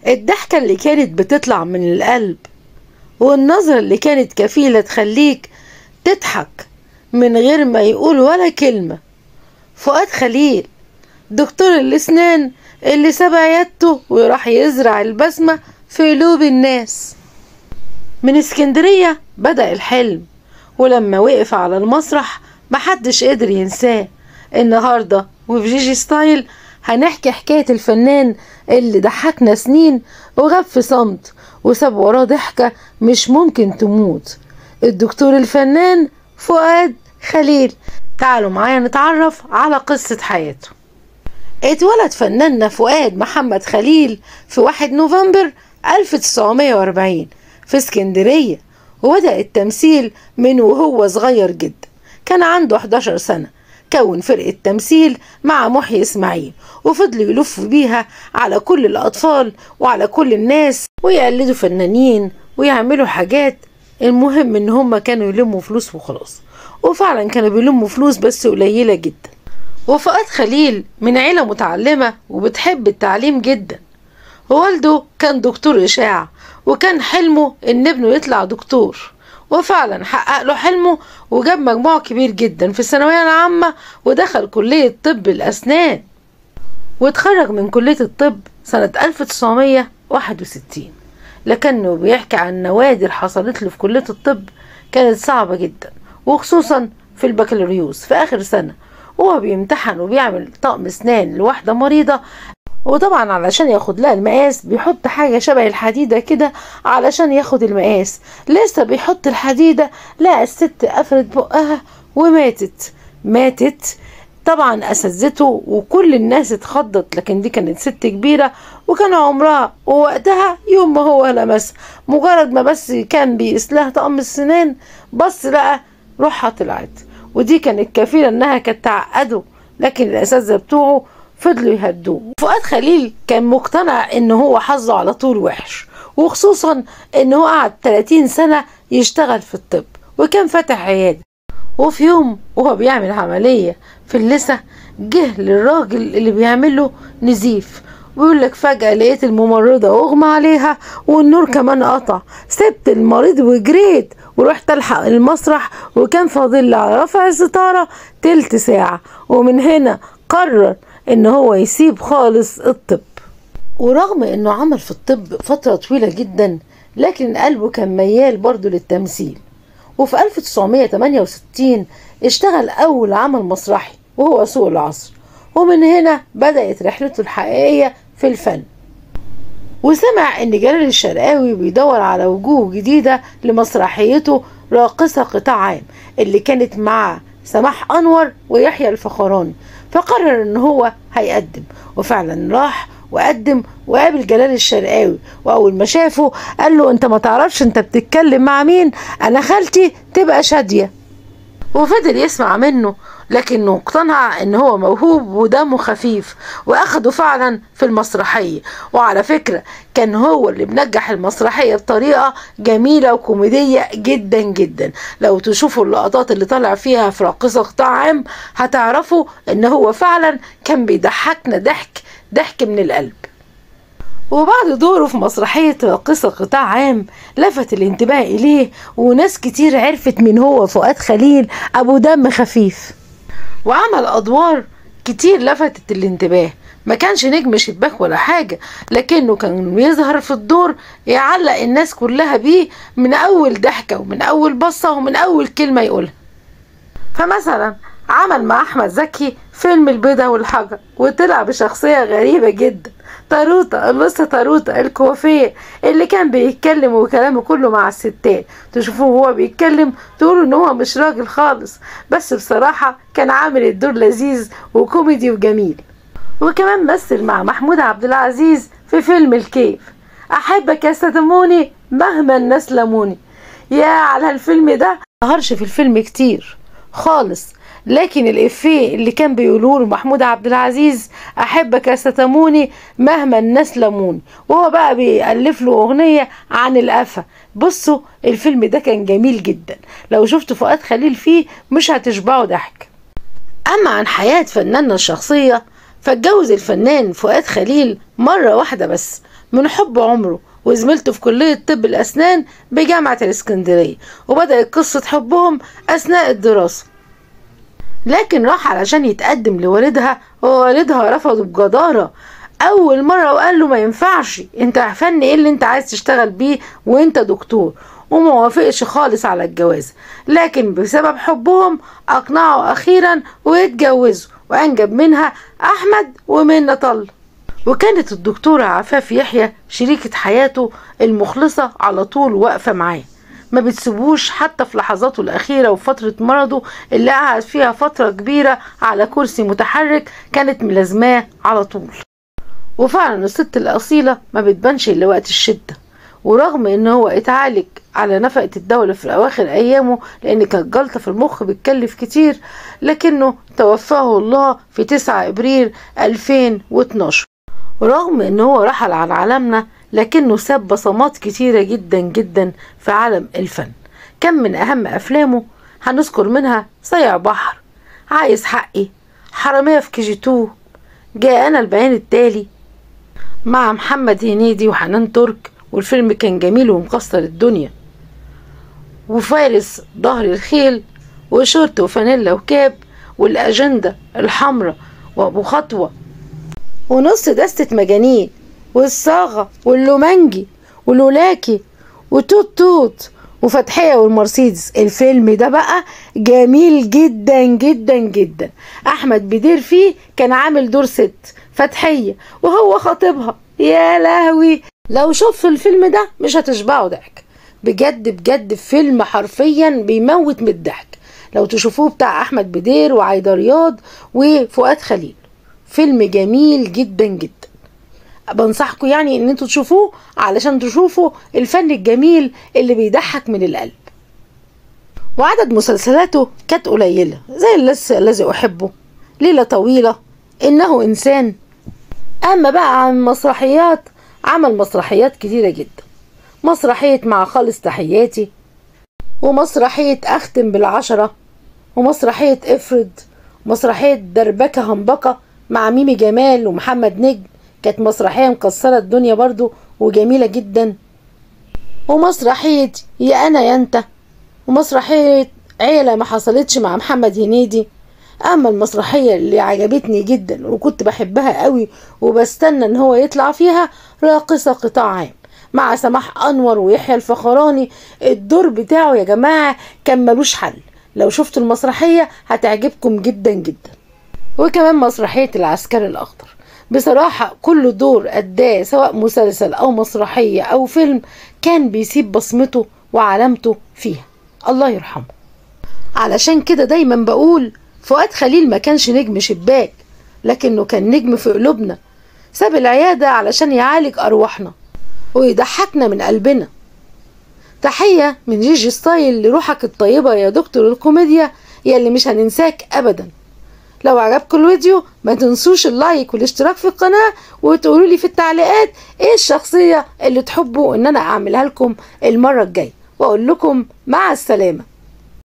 الضحكة اللي كانت بتطلع من القلب، والنظرة اللي كانت كفيلة تخليك تضحك من غير ما يقول ولا كلمة. فؤاد خليل دكتور الأسنان اللي ساب عيادته وراح يزرع البسمة في قلوب الناس. من اسكندرية بدأ الحلم، ولما وقف على المسرح محدش قدر ينساه. النهاردة وفي جيجي ستايل هنحكي حكاية الفنان اللي ضحكنا سنين وغاب في صمت وساب وراه ضحكة مش ممكن تموت، الدكتور الفنان فؤاد خليل. تعالوا معايا نتعرف على قصة حياته. اتولد فناننا فؤاد محمد خليل في 1 نوفمبر 1940 في اسكندرية، وبدأ التمثيل من وهو صغير جدا، كان عنده 11 سنة. كون فرقة تمثيل مع محيي اسماعيل، وفضلوا يلفوا بيها على كل الأطفال وعلى كل الناس، ويقلدوا فنانين ويعملوا حاجات. المهم ان هم كانوا يلموا فلوس وخلاص، وفعلا كانوا بيلموا فلوس بس قليلة جدا. وفؤاد خليل من عيلة متعلمة وبتحب التعليم جدا. والده كان دكتور إشاعة، وكان حلمه ان ابنه يطلع دكتور، وفعلا حقق له حلمه وجاب مجموع كبير جدا في الثانوية العامة، ودخل كلية طب الأسنان، واتخرج من كلية الطب سنة 1961. لكنه بيحكي عن نوادر حصلت له في كلية الطب كانت صعبة جدا، وخصوصا في البكالوريوس في آخر سنة، وهو بيمتحن وبيعمل طقم اسنان لواحدة مريضة، وطبعا علشان ياخد لها المقاس بيحط حاجة شبه الحديدة كده علشان ياخد المقاس. لسه بيحط الحديدة لقى الست قفلت بقها وماتت. ماتت طبعا اساتذته وكل الناس اتخضت، لكن دي كانت ست كبيرة وكان عمرها ووقتها يوم ما هو لمسها، مجرد ما بس كان بيقيس لها طقم السنان بس لقى روحها طلعت، ودي كانت كفيلة انها كانت تعقده، لكن الاساتذة بتوعه فضلوا يهدوه. فؤاد خليل كان مقتنع ان هو حظه على طول وحش، وخصوصا ان هو قعد 30 سنة يشتغل في الطب وكان فاتح عيادة. وفي يوم وهو بيعمل عملية في اللثة جه للراجل اللي بيعمله نزيف، ويقول لك فجأة لقيت الممرضة اغمى عليها والنور كمان قطع، سبت المريض وجريت ورحت الحق المسرح، وكان فاضل لي على رفع الستارة تلت ساعة. ومن هنا قرر ان هو يسيب خالص الطب. ورغم انه عمل في الطب فترة طويلة جدا، لكن قلبه كان ميال برضه للتمثيل. وفي 1968 اشتغل اول عمل مسرحي وهو سوق العصر، ومن هنا بدأت رحلته الحقيقية في الفن. وسمع ان جلال الشرقاوي بيدور على وجوه جديدة لمسرحيته راقصة قطاع عام اللي كانت مع سماح أنور ويحيى الفخراني، فقرر ان هو هيقدم، وفعلا راح وقدم وقابل جلال الشرقاوي. واول ما شافه قال له انت ما تعرفش انت بتتكلم مع مين، انا خالتي تبقى شادية. وفضل يسمع منه، لكنه اقتنع ان هو موهوب ودمه خفيف، واخده فعلا في المسرحية. وعلى فكرة كان هو اللي بنجح المسرحية بطريقة جميلة وكوميدية جدا جدا. لو تشوفوا اللقطات اللي طلع فيها في راقصة قطاع عام هتعرفوا ان هو فعلا كان بيضحكنا ضحك ضحك من القلب. وبعد دوره في مسرحية راقصة قطاع عام لفت الانتباه إليه، وناس كتير عرفت من هو فؤاد خليل أبو دم خفيف. وعمل أدوار كتير لفتت الانتباه، ما كانش نجم شباك ولا حاجة، لكنه كان بيظهر في الدور يعلق الناس كلها بيه من أول ضحكة ومن أول بصة ومن أول كلمة يقولها. فمثلا عمل مع أحمد زكي فيلم البيضة والحجر، وطلع بشخصية غريبة جدا، طاروطة اللصة طاروطة الكوافية اللي كان بيتكلم وكلامه كله مع الستات، تشوفوه وهو بيتكلم تقولوا ان هو مش راجل خالص، بس بصراحة كان عامل الدور لذيذ وكوميدي وجميل. وكمان مثل مع محمود عبد العزيز في فيلم الكيف، احبك يا ستموني مهما الناس لموني. يا على الفيلم ده، ظهرش في الفيلم كتير خالص، لكن الإفيه اللي كان بيقوله له محمود عبد العزيز احبك يا ستموني مهما الناس لموني، وهو بقى بيألف له اغنية عن القفا. بصوا الفيلم ده كان جميل جدا، لو شفتوا فؤاد خليل فيه مش هتشبعوا ضحك. اما عن حياة فناننا الشخصية فاتجوز الفنان فؤاد خليل مرة واحدة بس من حب عمره وزميلته في كلية طب الأسنان بجامعة الإسكندرية، وبدأت قصة حبهم أثناء الدراسة. لكن راح علشان يتقدم لوالدها، ووالدها رفضه بجدارة أول مرة وقال له ما ينفعش، انت فن ايه اللي انت عايز تشتغل بيه وانت دكتور، وما وافقش خالص على الجواز. لكن بسبب حبهم أقنعه أخيرا ويتجوزوا، وأنجب منها أحمد ومنة طل. وكانت الدكتورة عفاف يحيى شريكة حياته المخلصة على طول واقفة معاه، ما بتسيبوش حتى في لحظاته الأخيرة وفترة مرضه اللي قعد فيها فترة كبيرة على كرسي متحرك، كانت ملازماه على طول. وفعلا الست الأصيلة ما بتبانش إلا وقت الشدة، ورغم ان هو اتعالج على نفقة الدولة في أواخر أيامه لأن كانت جلطة في المخ بتكلف كتير، لكنه توفاه الله في 9 إبريل 2012. ورغم ان هو رحل عن عالمنا لكنه ساب بصمات كتيرة جدا جدا في عالم الفن. كم من أهم أفلامه هنذكر منها صيع بحر، عايز حقي، حرامية في كي جي 2، جاءنا البيان التالي مع محمد هنيدي وحنان ترك، والفيلم كان جميل ومكسر الدنيا، وفارس ظهر الخيل، وشورت وفانيلا وكاب، والأجندة الحمراء، وأبو خطوة، ونص دستة مجانين، والصاغة، واللومانجي، ولولاكي، وتوت توت، وفتحية والمرسيدس. الفيلم ده بقى جميل جدا جدا جدا. أحمد بدير فيه كان عامل دور ست فتحية وهو خاطبها. يا لهوي، لو شوف الفيلم ده مش هتشبعوا ضحك بجد بجد. فيلم حرفيا بيموت من الضحك لو تشوفوه، بتاع أحمد بدير وعايدة رياض وفؤاد خليل. فيلم جميل جدا جدا، بنصحكم يعني ان انتوا تشوفوه علشان تشوفوا الفن الجميل اللي بيضحك من القلب. وعدد مسلسلاته كانت قليلة، زي اللص الذي احبه، ليلة طويلة، انه انسان. اما بقى عن مسرحيات، عمل مسرحيات كتيرة جدا، مسرحية مع خالص تحياتي، ومسرحية اختم بالعشرة، ومسرحية افرض، مسرحية دربكة همبكة مع ميمي جمال ومحمد نجم، كانت مسرحية مكسرة الدنيا برضو وجميلة جدا، ومسرحية يا أنا يا أنت، ومسرحية عيلة ما حصلتش مع محمد هنيدي. أما المسرحية اللي عجبتني جدا وكنت بحبها قوي وبستنى إن هو يطلع فيها، راقصة قطاع عام مع سماح أنور ويحيى الفخراني. الدور بتاعه يا جماعة كان ملوش حل، لو شفتوا المسرحية هتعجبكم جدا جدا. وكمان مسرحية العسكري الأخضر. بصراحة كل دور أداه سواء مسلسل أو مسرحية أو فيلم كان بيسيب بصمته وعلامته فيها، الله يرحمه. علشان كده دايما بقول فؤاد خليل ما كانش نجم شباك، لكنه كان نجم في قلوبنا. ساب العيادة علشان يعالج أرواحنا ويضحكنا من قلبنا. تحية من جيجي ستايل لروحك الطيبة يا دكتور الكوميديا يلي مش هننساك أبدا. لو عجبكم الفيديو ما تنسوش ال like والاشتراك في القناة، وتقولوا لي في التعليقات ايه الشخصية اللي تحبوا ان انا اعملها لكم المرة الجاية، واقول لكم مع السلامة.